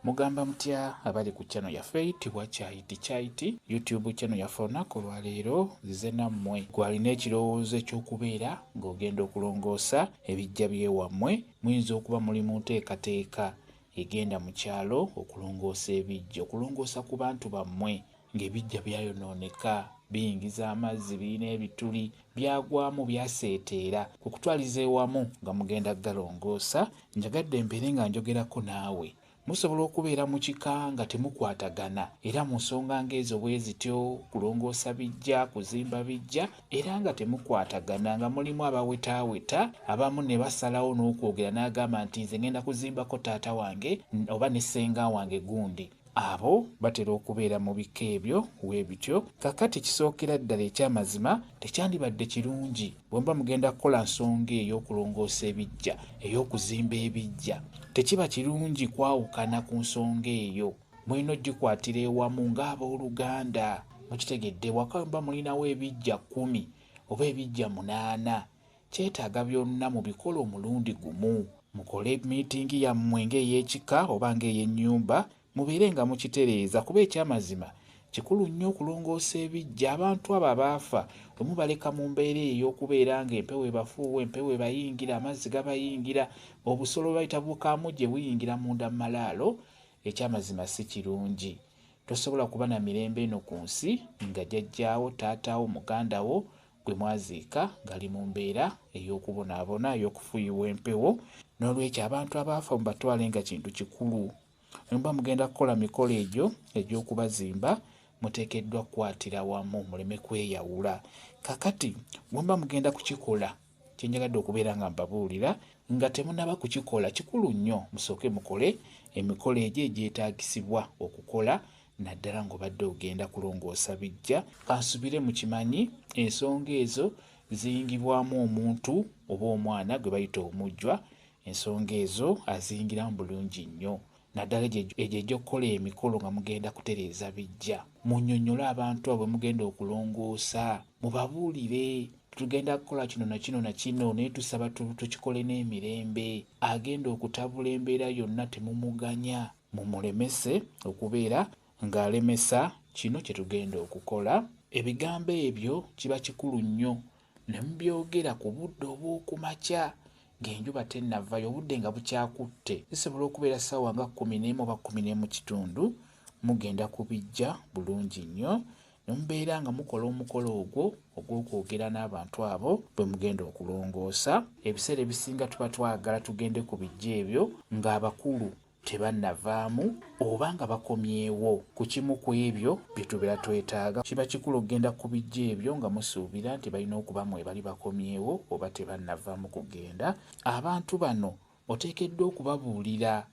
Mugamba mutya abali ku channel yaffe eyitibwa Kyayiti Kyayiti YouTube channel yaffe. Olunaku olwaleero nzize nammwe gwalina ekirowoozo eky'okubeera ng'ogenda okulongoosa ebijja by'ewammwe. Muyinza okuba muli mu nteekateeka egenda mu kyalo okulongoosa ebijja, okulongoosa ku bantu bammwe ng'ebijja byayonooneka, biyingiza amazzi, birina ebituli, byagwamu, byaseeteera. Ku kutwaliza ewamu nga mugenda galongoosa, njagadde mbeere nga njogerako naawe. Musobola okubeera mu kika nga temukwatagana, era mu nsonga ng'ezo bwe zityo, kulongoosa bijja, kuzimba bijja, era nga temukwatagana, nga mulimu abawetaaweta, abamu ne basalawo n'okwogera n'agamba nti nze ngenda kuzimbako taata wange oba ne ssenga wange gundi. Abo batera okubeera mu bika ebyo we bityo. Kaakati kisookera ddala eky'amazima tekyandibadde kirungi bwe muba mugenda kukola nsonga ey'okulongoosa ebiggya, ey'okuzimba ebiggya. Tekiba kirungi kwawukana ku nsonga eyo. Mulina ogikwatira ewamu ng'abooluganda. Mukitegedde? Waka bwe muba mulinawo ebiggya 10 oba ebiggya 8, kyetaaga byonna mubikole omulundi gumu. Mukole miitingi yammwe ng'ey'ekika oba ng'ey'ennyumba, mubeere nga mukitereeza, kuba eky'amazima kikulu nnyo okulongoosa ebiggya. Abantu abo abaafa bwe mubaleka mu mbeera eyo ey'okubeera ng'empewo ebafuuwa, empewo ebayingira, amazzi gabayingira, obusolo bwe bayita bukaamuje buyingira munda mu malaalo, eky'amazima si kirungi. Tosobola kuba na mirembe eno ku nsi nga jjajjaawo, taataawo, muganda wo gwe mwaziika ng'ali mu mbeera ey'okubonaabona, ey'okufuuyibwa empewo. N'olwekyo abantu abaafa mubatwale nga kintu kikulu. Bwe muba mugenda kukola mikolo egyo egy'okubazimba, muteekeddwa kukwatira wamu muleme kweyawula. Kaakati bwe muba mugenda kukikola, kye njagadde okubeera nga mbabuulira, nga temunnaba kukikola, kikulu nnyo musooke mukole emikolo egyo egyetaagisibwa okukola, naddala ng'obadde ogenda kulongoosa bijja. Kansubire mukimanyi ensonga ezo ziyingibwamu omuntu oba omwana gwe bayita omujjwa. Ensonga ezo aziyingiramu bulungi nnyo, naddala egyo egy'okukola emikolo nga mugenda kutereeza bijja. Munnyonnyole abantu abo bwe mugenda okulongoosa, mubabuulire tugenda kukola kino na kino na kino, naye tusaba tukikole n'emirembe. Agenda okutabula embeera yonna temumuganya, mumulemese okubeera ng'alemesa kino kye tugenda okukola. Ebigambo ebyo kiba kikulu nnyo ne mubyogera ku budde obw'okumakya ng'enjuba tennavayo, obudde nga bukyakutte. Zisobola okubeera ssaawa nga 11 oba 11:15, mugenda ku bijja bulungi nnyo ne mubeera nga mukola omukolo ogwo ogw'okwogera n'abantu abo bwe mugenda okulongoosa. Ebiseera ebisinga tuba twagala tugende ku bijja ebyo ng'abakulu tebannavaamu oba nga bakomyewo ku kimu ku ebyo bye tubeera twetaaga. Kiba kikulu okugenda ku bijja ebyo nga musuubira nti balina okuba mwebali bakomyewo oba tebannavaamu kugenda. Abantu bano oteekeddwa okubabuulira,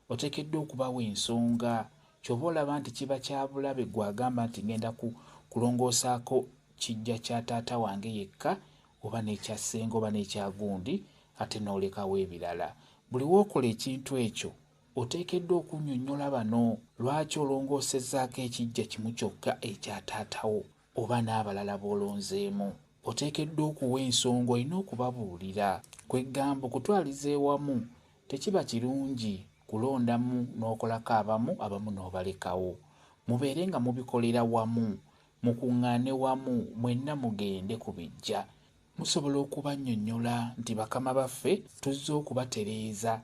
oteekeddwa okubawa ensonga. Ky'oba olaba nti kiba kya bulabe ggwe agamba nti ngenda kulongoosaako kijja kya taata wange yekka oba n'ekya ssenga oba n'ekya gundi, ate n'olekawo ebirala. Buli w'okola ekintu ekyo oteekeddwa okunnyonnyola bano lwaki olongoosezzaako ekijja kimu kyokka ekya taata wo oba n'abalala b'olonzeemu. Oteekeddwa okuwa ensonga, olina okubabuulira. Kwe ggamba okutwaliza ewamu tekiba kirungi kulondamu n'okolako abamu, abamu n'obalekawo. Mubeere nga mubikolera wamu, mukuŋŋaane wamu, mwenna mugende ku bijja. Musobola okubannyonnyola nti bakama baffe tuzze okubatereeza,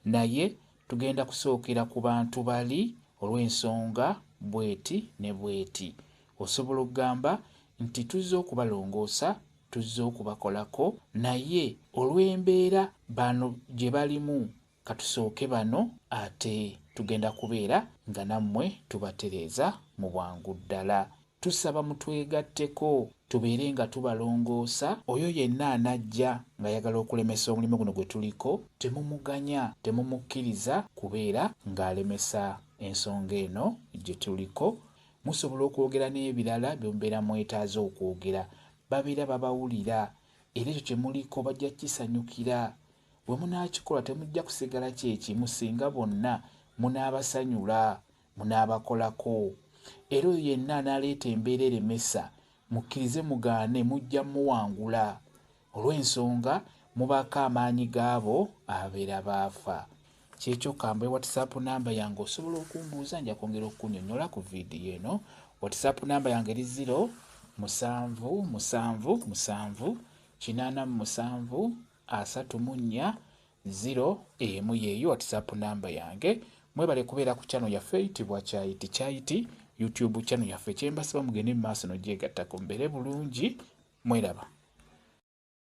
naye tugenda kusookera ku bantu bali olw'ensonga bw'eti ne bw'eti. Osobola okugamba nti tuzze okubalongoosa, tuzze okubakolako, naye olw'embeera bano gye balimu katusooke bano, ate tugenda kubeera nga nammwe tubatereeza mu bwangu ddala. Tusaba mutwegatteko tubeere nga tubalongoosa. Oyo yenna anajja ng'ayagala okulemesa omulimu guno gwe tuliko, temumuganya, temumukkiriza kubeera ng'alemesa ensonga eno gye tuliko. Musobola okwogera n'ebirala bye mubeera mwetaaze okwogera. Babeera babawulira era ekyo kye muliko bajja kukisanyukira. Bwe munaakikola temujja kusigala kye kimu singa bonna munaabasanyula, munaabakolako. Era oyo yenna anaaleeta embeera eremesa, mukkirize mugaane, mujja muwangula. Olw'ensonga mubaako amaanyi g'abo ababeera baafa. Kyekyo kambe WhatsApp namba yange osobola okumbuuza, nja kwongera okukunyonyola ku vidiyo eno. WhatsApp namba yange eri 0 7 7 7 87 34 0 emu yeeyo WhatsApp namba yange. Mwebale kubeera ku channel yaffe eyitibwa Kyayiti Kyayiti YouTube channel yaffe. Kyembasaba mugende mu maaso nogyegattako, mubeere bulungi, mweraba.